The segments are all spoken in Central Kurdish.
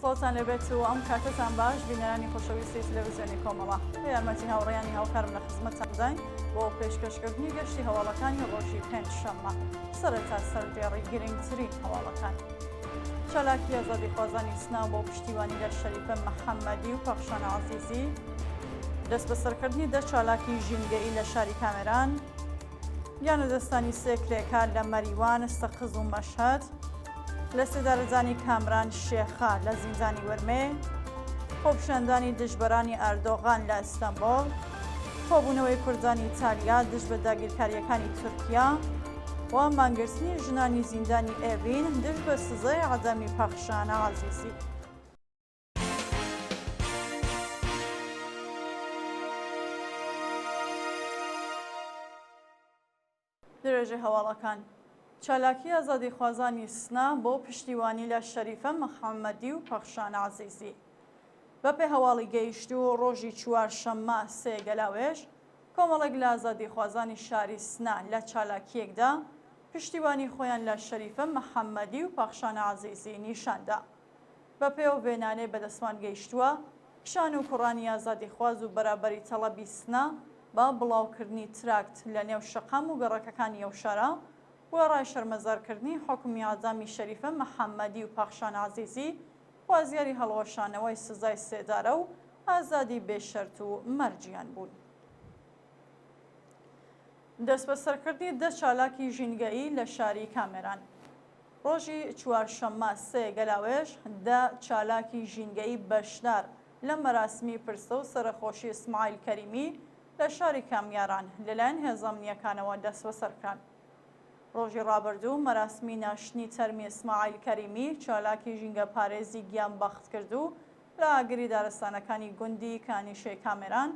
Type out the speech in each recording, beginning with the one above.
سڵاوتان لێبێت و ئەم کاتەتان باش بینەرانی خۆشەویستی تلەڤزیۆنی کۆمەڵە بە یارمەتی هاوڕێیانی هاوکارم لە خزمەتتانداین بۆ پێشکەشکردنی گەشتی هەواڵەکانی ڕۆژی پێنجشەممە سەرەتا سەردێڕی گرنگترین هەواڵەکان. چالاکی ئازادیخوازانی سنە بۆ پشتیوانی لە شەریفە محەممەدی و پەخشان عەزیزی، دەستبەسەرکردنی دە چالاکی ژینگەیی لە شاری کامێران، گیانلەدەستدانی سێ کرێکار لە مەریوان، سەقز و مەشهەد، لەسێدارەدانی کامران شێخە لە زیندانی ورمێ، خۆپیشاندانی دژبەرانی ئەردۆغان لە ئیستەنبوڵ، کۆبوونەوەی کوردانی ئیتالیا دژ بە داگیرکارییەکانی تورکیا و مانگرتنی ژنانی زیندانی ئێڤین دژ بە سزای عەدەمی پەخشان عەزیزی. درێژەی هەواڵەکان چالاکی ئازادیخوازانی سنە بۆ پشتیوانی لە شەریفە محەممەدی و پەخشان عەزیزی. بەپێ هەواڵی گەیشتوو ڕۆژی چوارشەممە سێ گەلاوێژ کۆمەڵێک لە ئازادیخوازانی شاری سنە لە چالاکییەکدا پشتیوانی خۆیان لە شەریفە محەممەدی و پەخشان عەزیزی نیشان دا. بەپێ ئەو وێنانەی بەدەستمان گەیشتووە، کچان و کوڕانی ئازادیخواز و بەرابەری تەڵەبی سنە بە بڵاوکردنی تراکت لە نێو شەقام و گەڕەکەکانی ئەو شارە، وێڕای شەرمەزارکردنی حوکمی ئیعدامی شەریفە محەممەدی و پەخشان عەزیزی، خوازیاری هەڵوەشانەوەی سزای سێدارە و ئازادی بێ شەرت و مەرجیان بوون. دەستبەسەرکردنی دە چالاکی ژینگەیی لە شاری کامێران. ڕۆژی چوارشەممە سێ گەلاوێژ، دە چالاکی ژینگەیی بەشدار لە مەراسمی پرسە و سەرەخۆشی ئیسماعیل کەریمی لە شاری کامیاران لەلایەن هێزە ئەمنییەکانەوە دەستبەسەرکران. ڕۆژی ڕابردوو مەراسمی ناشتنی تەرمی ئیسماعیل کەریمی، چالاکی ژینگەپارێزی گیانبەختکردوو لە ئاگری دارستانەکانی گوندی کانیشەی کامێران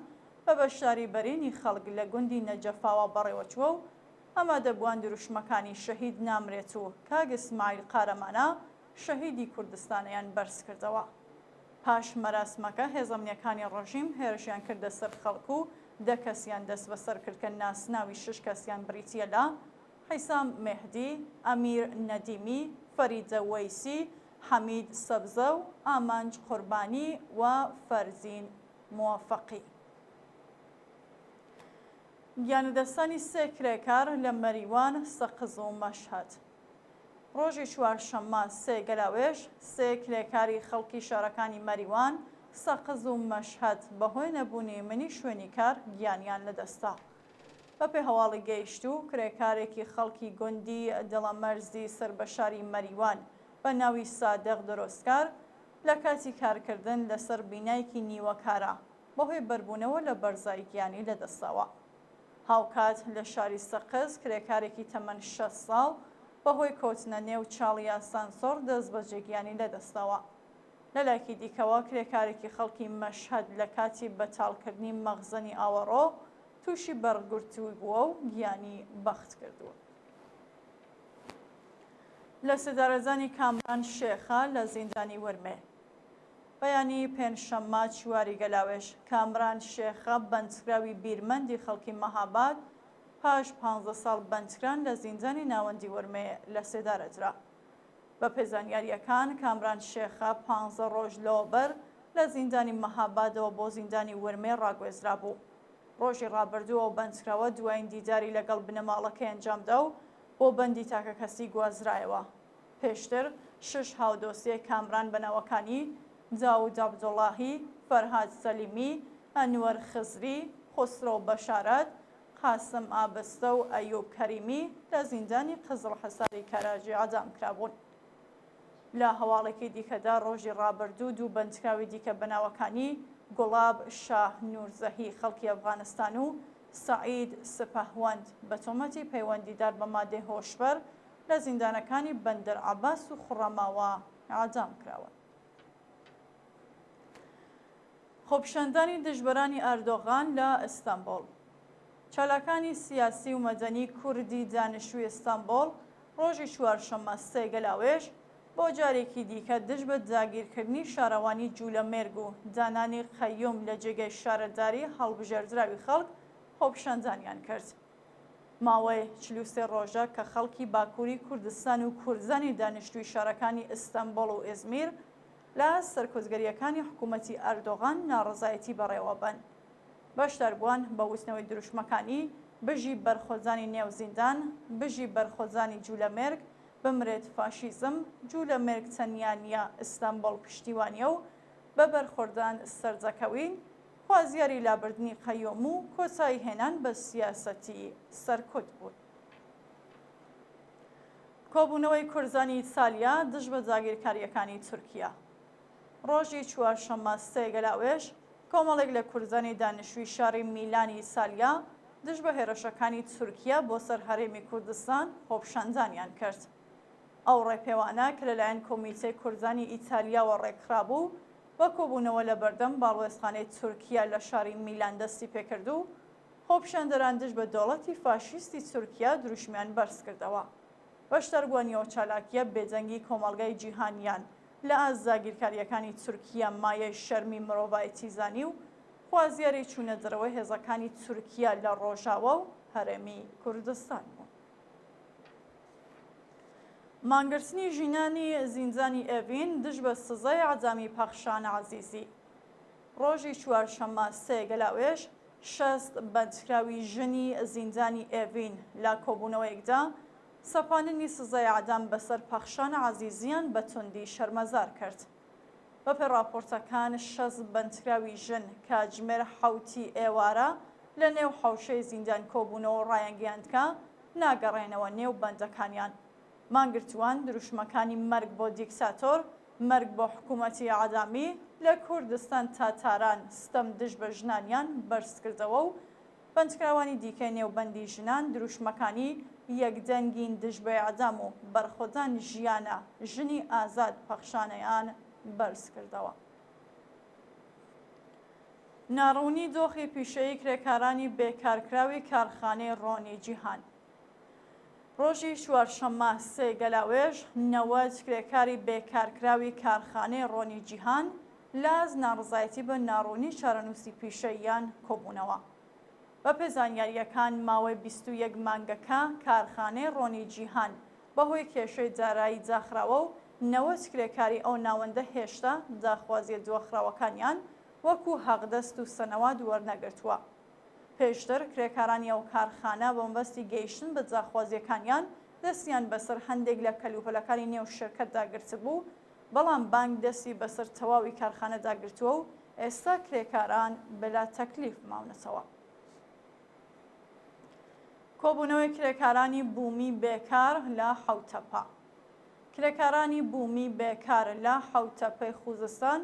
بە بەشداری بەرینی خەڵک لە گوندی نەجەفاوا بەڕێوەچووە و ئامادەبووان دروشمەکانی شەهید نامرێت و کاک ئیسماعیل قارەمانە شەهیدی کوردستانەیان بەرزکردەوە. پاش مەراسمەکە هێزە ئەمنییەکانی ڕژیم هێرشیان کردە سەر خەڵک و دە کەسیان دەستبەسەر کرد کە ناسناوی شەش کەسیان بریتییە لە، حیسام مێهدی، ئەمیر نەدیمی، فەریدە وەیسی، حەمید سەبزە و ئامانج قوربانی و فەرزین موەفەقی. گیانلەدەستدانی سێ کرێکار لە مەریوان، سەقز و مەشهەد. ڕۆژی چوارشەممە سێ گەلاوێژ، سێ کرێکاری خەڵکی شارەکانی مەریوان، سەقز و مەشهەد بەهۆی نەبوونی منی شوێنی کار گیانیان لەدەستدا. بەپێ هەواڵی گەیشتوو، کرێکارێکی خەڵکی گوندی دڵەمەرزی سەر بە شاری مەریوان بە ناوی سادق درۆستکار لە کاتی کارکردن لەسەر بینایەکی نیوەکارە بەهۆی بەربوونەوە لە بەرزایی گیانی لەدەستداوە. هاوکات لە شاری سەقز کرێکارێکی تەمەن 60 ساڵ بەهۆی کەوتنە نێو چاڵی ئاسانسۆڕ دەستبەجێ گیانی لەدەستداوە. لەلایەکی دیکەوە کرێکارێکی خەڵکی مەشهەد لە کاتی بەتاڵکردنی مەخزەنی ئاوەڕۆ تووشی بەرگرتووی بووە و گیانی بەخت کردووە. لەسێدارەدانی کامران شێخە لە زیندانی ورمێ. بەیانی پێنجشەممە چواری گەلاوێژ، کامران شێخە بەندکراوی بیرمەندی خەڵکی مەهاباد پاش پانزە ساڵ بەندکران لە زیندانی ناوەندی ورمێ لەسێدارە درا. بەپێ زانیارییەکان کامران شێخە پانزە ڕۆژ لەوەبەر لە زیندانی مەهابادەوە بۆ زیندانی ورمێ ڕاگوێزرابوو. ڕۆژی ڕابردوو ئەو بەندکراوە دوایین دیداری لەگەڵ بنەماڵەکەی ئەنجامدا و بۆ بەندی تاکەکەسی گوازرایەوە. پێشتر شەش هاودۆسیەی کامران بە ناوەکانی، داود عەبدوڵاهی، فەرهاد سەلیمی، ئەنوەر خزری، خوسرەو بەشارەت، قاسم ئابستە و ئەیوب کەریمی لە زیندانی قزڵحەساری کەرەج ئیعدام کرابوون. لە هەواڵێکی دیکەدا ڕۆژی ڕابردوو دوو بەندکراوی دیکە بە ناوەکانی، گوڵاب شاه نورزەهی خەڵکی ئەفغانستان و سەعید سپەهوەند بە تۆمەتی پەیوەندیدار بە مادەی هۆشبەر لە زیندانەکانی بەندەر عەباس و خوڕەماوە ئیعدام کراون. خۆپیشاندانی دژبەرانی ئەردۆغان لە ئیستەنبوڵ. چالاکانی سیاسی و مەدەنی کوردی دانیشتووی ئیستەنبوڵ ڕۆژی چوارشەممە سێ گەلاوێژ بۆ جارێکی دیکە دژ بە داگیرکردنی شارەوانی جولەمێرگ و دانانی قەیوم لە جێگەی شارەداری هەڵبژێردراوی خەڵک خۆپیشاندانیان کرد. ماوەی 43 ڕۆژە کە خەڵکی باکووری کوردستان و کوردانی دانیشتووی شارەکانی ئیستەنبوڵ و ئیزمیر. لە سەرکوتگەرییەکانی حکوومەتی ئەردۆغان ناڕەزایەتی بەڕێوەبەن. بەشداربووان بە وتنەوەی دروشمەکانی، بژی بەرخۆدانی نێو زیندان، بژی بەرخۆدانی جولەمێرگ، بمرێت فاشیزم، جولەمێرگ تەنیا نییە ئیستانبوڵ پشتیوانییە و بە بەرخۆردان سەردەکەوین، خوازیاری لابردنی قەیوم و کۆتایی هێنان بە سیاسەتی سەرکوت بوون. کۆبوونەوەی کوردانی ئیتالیا دژ بە داگیرکارییەکانی تورکیا. ڕۆژی چوارشەممە سێ گەلاوێژ، کۆمەڵێک لە کوردانی دانیشتووی شاری میلانی ئیتالیا دژ بە هێرشەکانی تورکیا بۆ سەر هەرێمی کوردستان خۆپیشاندانیان کرد. ئەو ڕێپێوانە کە لەلایەن کۆمیتەی کوردانی ئیتالیاوە ڕێکخرابوو، بە کۆبوونەوە لە بەردەم باڵوێزخانەی تورکیا لە شاری میلان دەستی پێکرد و خۆپیشاندەران دژ بە دەوڵەتی فاشیستی تورکیا دروشمیان بەرزکردەوە. بەشداربووانی ئەو چالاکییە بێدەنگی کۆمەڵگای جیهانیان لە ئاست داگیرکارییەکانی تورکیا مایەی شەرمی مرۆڤایەتی زانی و خوازیاری چوونە دەرەوەی هێزەکانی تورکیا لە ڕۆژاوا و هەرێمی کوردستان بوون. مانگرتنی ژنانی زیندانی ئێڤین دژ بە سزای ئیعدامی پەخشان عەزیزی. ڕۆژی چوارشەممە سێ گەلاوێژ 60 بەندکراوی ژنی زیندانی ئێڤین لە کۆبوونەوەیەکدا سەپاندنی سزای ئیعدام بەسەر پەخشان عەزیزیان بە توندی شەرمەزار کرد. بەپێی ڕاپۆرتەکان 60 بەندکراوی ژن کاتژمێر حەوتی ئێوارە لە نێو حەوشەی زیندان کۆبوونەوە و ڕایانگەیاند کە ناگەڕێنەوە نێو بەندەکانیان. مانگرتووان دروشمەکانی مەرگ بۆ دیکتاتۆر، مەرگ بۆ حکوومەتی ئیعدامی، لە کوردستان تا تاران ستەم دژ بە ژنانیان بەرزکردەوە و بەندکراوانی دیکەی نێو بەندی ژنان دروشمەکانی یەکدەنگین دژ بە ئیعدام و بەرخۆدان ژیانە، ژنی ئازاد پەخشانەیان بەرزکردەوە. ناڕوونی دۆخی پیشەیی کرێکارانی بێکارکراوی کارخانەی ڕۆنی جیهان. ڕۆژی چوارشەممە سێ گەلاوێژ 90 کرێکاری بێکارکراوی کارخانەی ڕۆنی جیهان لە ناڕەزایەتی بە ناڕوونی چارەنووسی پیشەییان کۆبوونەوە. بەپێی زانیارییەکان ماوەی 21 مانگەکە کارخانەی ڕۆنی جیهان بەهۆی کێشەی دارایی داخراوە و 90 کرێکاری ئەو ناوەندە هێشتا داخوازییە دواخراوەکانیان وەکو حەقدەست و سەنەوات وەرنەگرتووە. پێشتر کرێکارانی ئەو کارخانە بە مەبەستی گەیشتن بە داخوازییەکانیان دەستیان بەسەر هەندێک لە کەلوپەلەکانی نێو شرکەتدا گرتبوو، بەڵام بانک دەستی بەسەر تەواوی کارخانەدا گرتووە و ئێستا کرێکاران بلا تەکلیف ماونەتەوە. کۆبوونەوەی کرێکارانی بوومی بێکار لە حەوتەپە. کرێکارانی بوومی بێکار لە حەوتەپەی خوزستان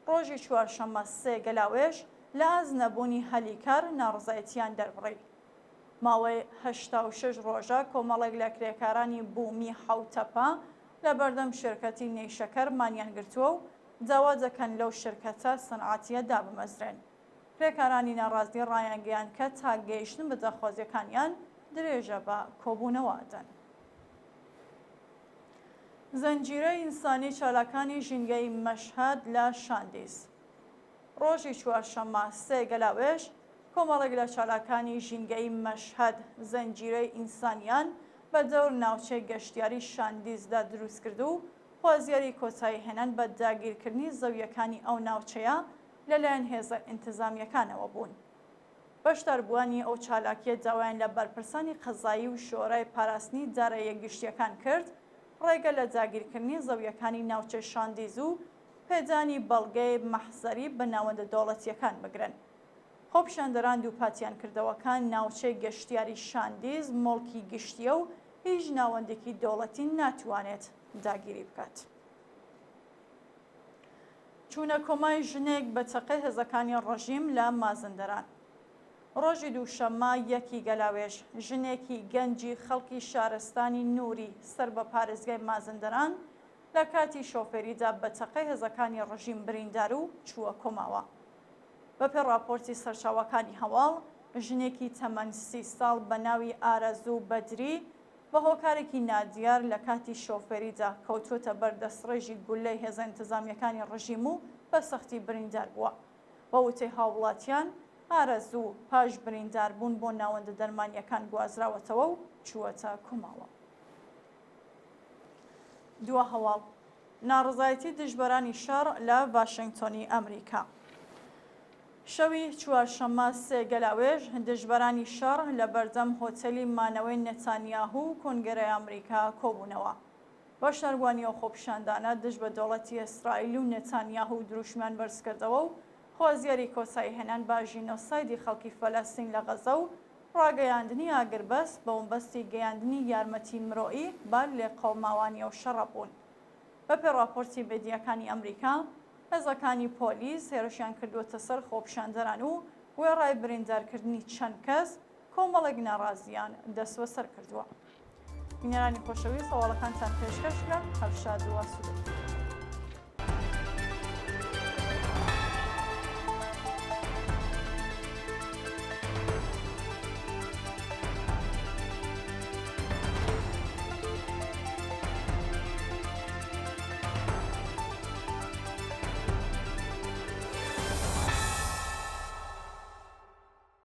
ڕۆژی چوارشەممە سێ گەلاوێژ لە ئاست نەبوونی هەلی کار ناڕەزایەتییان دەربڕی. ماوەی 86 ڕۆژە کۆمەڵێک لە کرێکارانی بوومی حەوتەپە لە بەردەم شرکەتی نەیشەکەر مانیان گرتووە و داوا دەکەن لەو شرکەتە سنعاتییە دابمەزرێن. کرێکارانی ناڕازی ڕایانگەیاند کە تا گەیشتن بە داخوازییەکانیان درێژە بە کۆبوونەوە ئەدەن. زنجیرەی ئینسانی چالاکانی ژینگەی مەشهەد لە شاندیز. ڕۆژی چوارشەممە سێ گەلاوێژ، کۆمەڵێک لە چالاکانی ژینگەی مەشهەد زنجیرەی ئینسانیان بە دەور ناوچەی گەشتیاری شاندیزدا دروستکرد و خوازیاری کۆتایی هێنان بە داگیرکردنی زەوییەکانی ئەو ناوچەیە لەلایەن هێزە ئینتزامییەکانەوە بوون. بەشداربووانی ئەو چالاکییە داوایان لە بەرپرسانی قەزایی و شۆرای پاراستنی داراییە گشتییەکان کرد ڕێگە لە داگیرکردنی زەوییەکانی ناوچەی شاندیز و پێدانی بەڵگەی مەحزەری بە ناوەندە دەوڵەتییەکان بگرن. خۆپیشاندەران دووپاتیان کردەوە کە ناوچەی گەشتیاری شاندیز موڵکی گشتییە و هیچ ناوەندێکی دەوڵەتی ناتوانێت داگیری بکات. چوونە کۆمای ژنێک بە چەقەی هێزەکانی ڕژیم لە مازندەران. ڕۆژی دووشەممە یەکی گەلاوێژ، ژنێکی گەنجی خەڵکی شارستانی نووری سەر بە پارێزگای مازندەران لە کاتی شۆفێریدا بە چەقەی هێزەکانی ڕژیم بریندار و چووە کۆماوە. بەپێی ڕاپۆرتی سەرچاوەکانی هەواڵ، ژنێکی تەمەن 30 ساڵ بە ناوی ئارەزوو بەدری بە هۆکارێکی نادیار لە کاتی شۆفێریدا کەوتووەتە بەر دەستڕێژی گوللەی هێزە ئینتزامییەکانی ڕژیم و بە سەختی بریندار بووە. بە وتەی هاووڵاتیان، ئارەزوو پاش برینداربوون بۆ ناوەندە دەرمانییەکان گوازراوەتەوە و چووەتە کۆماوە. دوا هەواڵ. ناڕەزایەتی دژبەرانی شەڕ لە ڤاشێنگتۆنی ئەمریکا. شەوی چوارشەممە سێ گەلاوێژ دژبەرانی شەڕ لە بەردەم هۆتێلی مانەوەی نەتانیاهو و کۆنگرەی ئەمریکا کۆبوونەوە. بەشداربووانی ئەو خۆپیشاندانە دژ بە دەوڵەتی ئیسرائیل و نەتانیاهو دروشمیان بەرزکردەوە و خوازیاری کۆتاییهێنان بە ژینۆسایدی خەڵکی فەلەستین لە غەزە و ڕاگەیاندنی ئاگربەست بەومبەستی گەیاندنی یارمەتی مرۆیی بە لێقەوماوانی ئەو شەڕە بوون. بەپێ ڕاپۆرتی مێدیاکانی ئەمریکا، هێزەکانی پۆلیس هێرشیان کردووەتە سەر خۆپیشاندەران و وێڕای بریندارکردنی چەند کەس، کۆمەڵێک ناڕازییان دەستبەسەر کردووە. بینەرانی خۆشەویست هەواڵەکانتان پێشکەش کرا، هەر شاد و ئاسوودە بن.